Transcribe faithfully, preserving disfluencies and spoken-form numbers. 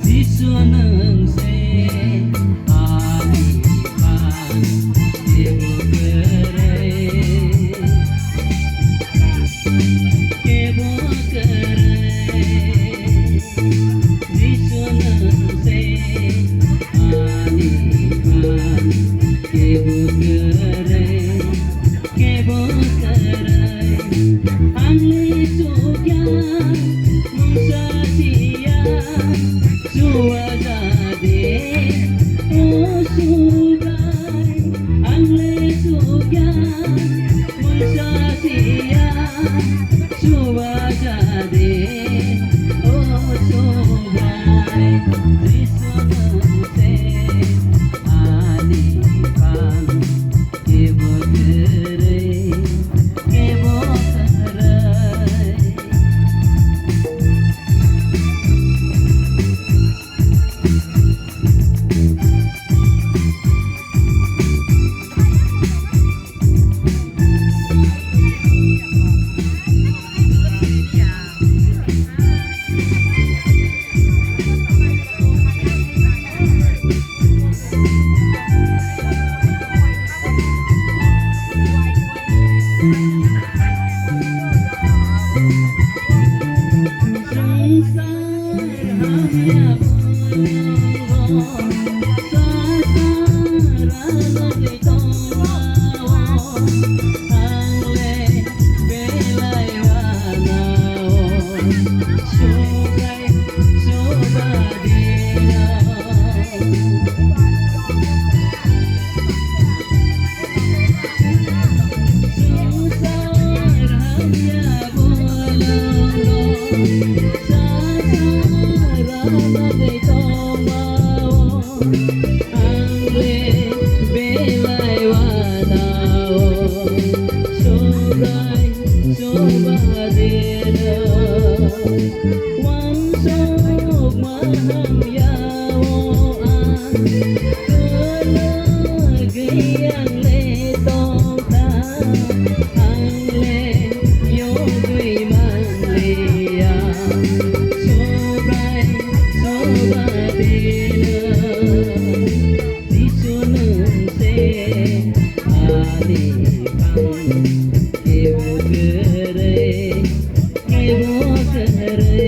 Jisu nwng se ani phan kebo kwrwi, kebo kwrwi. Jisu nwng se ani phan kebo kwrwi. Kebo kwrwi, ang le chukya, mungsa siya, chuwa jadi, o Subrai. Ang le chukya, mungsa siya, chuwa jadi, o Subrai. Jisu nwng se ani phan. Kebo kwrwi, kebo kwrwi. Ang le belai wanao, Subrai, Subadino. Wansuk maham yao ang, kwlwgwi ang le tongkha, ang le yogwi manliya, Subrai, Subadino. Jisu nwng se ani phan kebo kwrwi, kebo kwrwi.